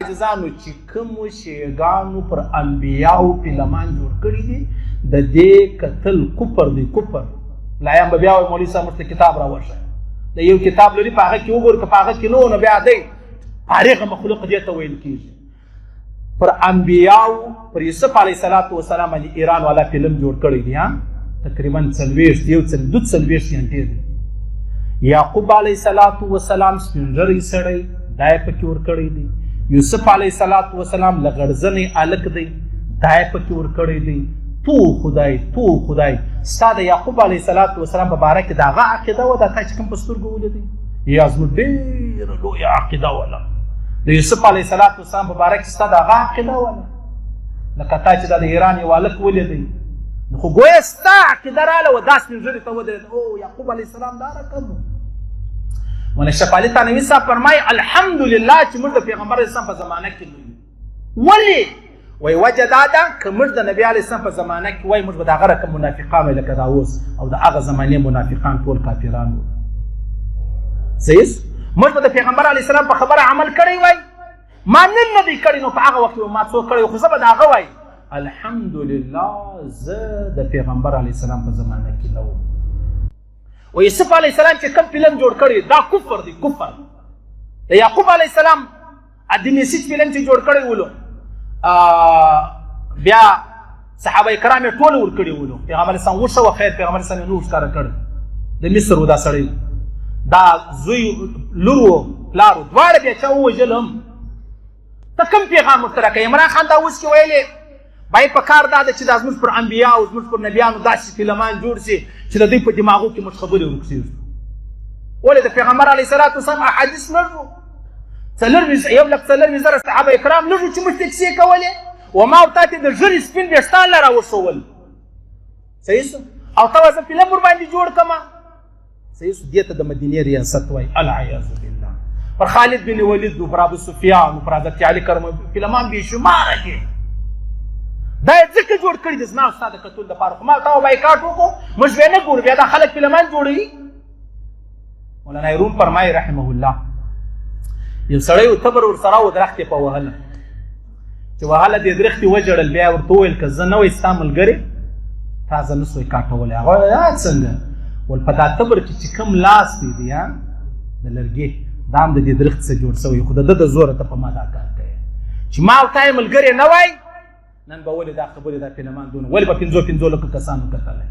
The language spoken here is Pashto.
عاجزانو چې کومو شیعګانو پر انبیاو فلمان جوړ کړي دي، د دې قتل کفر دی، کفر. لایان به بیا وایي مولوي صاحب موږ ته کتاب راوښیه. د یو کتاب لري، په هغه کې وګوري، که په هغه کې نه و نو بیا دی فارغه مخلوق دې ته ویل کېږي. پر انبیاو، پر یوسف علیه الصلاة والسلام باندې ایران والا فلم جوړ کړی دی، تقریبا 40 یو څل 42 غنټې دی. یعقوب علیه الصلاة والسلام سپین ږیری سړی دا یې پکې ورکړی دی. یوسف علیه الصلاة والسلام لغړزنی هلک دی، دا یې پکې ورکړی دی. تو خدای، تو خدای، ستا د یعقوب علیه الصلاة والسلام په باره کې د هغه عقیده وه، دا تا چې کوم په سترګو ولیدی، یا زموږ ډېره لویه عقیده وله. د یوسف علیه الصلاة والسلام په باره کې ستا د هغه عقیده وله، لکه تا چې دا د ایران یو هلک ولیدی، خو ګویا ستا عقیده راله و دا سپین ږیري ته ودرېد. او یعقوب علیه السلام دا رقم و. مولانا اشرف علي تانوي صاحب فرمایي الحمدلله چې موږ د پیغمبر اسلام په زمانه کې نه یو. ولې؟ وایي وجه دا ده که موږ د نبي علیه السلام په زمانه کې وای، موږ به د هغه رقم منافقان وای لکه دا اوس، او د هغه زمانې منافقان ټول کافران وو. صحیح؟ موږ به د پیغمبر علیه السلام په خبره عمل کړی وای. ما نن نه دی کړی نو په هغه وخت کې ما څوک کړی، خو زه به د هغه وای. الحمدلله زه د پیغمبر علیه السلام په زمانه کې نه وم. و یوسف علیه السلام چې کوم فلم جوړ کړی دا کفر دی، کفر. د یعقوب علیه السلام ادمیسیج فلم چې جوړ کړی ولو، بیا صحابه کرام یې ټول ورکړي ولو. پیغمبر اسلام وشوه خیر، پیغمبر اسلام یې نور ښکاره کړ. د مصر و دا سړی، دا زوی لور و پلار و دواړه بیا چا ووژل هم. ته کوم پیغام ورته راکوې؟ عمران خان دا اوس کې ویلې باید په کار دا ده چې دا زموږ پر انبیا او زموږ پر نبیانو داسې فلمان جوړ شي چې د دوی په دماغو کې موږ خبرې ورکړي. ولې د پیغمبر علیه الصلاة والسلام احادیث لږ وو، 1,24,000 صحابه کرام لږ وو چې موږ ته کیسې کولې، و ما او تا ته د ږیرې سپین ویښتان لا راوښوول. صحیح سو؟ او ته زه فلم ورباندې جوړ کړم. صحیح سو؟ دې ته د مدینې ریاست وایي، العیاذ بالله. پر خالد بن ولید و پر ابو سفیان و پر حضرت علي کرم فلمان بې شماره دي. دا یې ځکه جوړ کړي دي زما او ستا د کتلو دپاره، خو ما او تا بایکاټ وکړو، موږ به یې نه ګورو، بیا دا خلک فلمان جوړوي. مولانا روم فرمایي رحمه الله، یو سړی و تبر ورسره و، درخت یې په وهله، چې وهله دې درختې وژړل. بیا یې ورته وویل که زه نه وای ستا ملګری، تا زه نه سوی کاټولی. هغه ویل څنګه؟ ول په دا تبر کې چې کوم لاس دی دی د لرګي، دا هم د دې درخت څخه جوړ سوی، خو د ده د زوره ته په ما دا کار کوې. چې ما او تا یې ملګری نه وای، نن به ولې دا خبرې دا فلمان دونه ولې په 5-5 لکو کسانو کتلی؟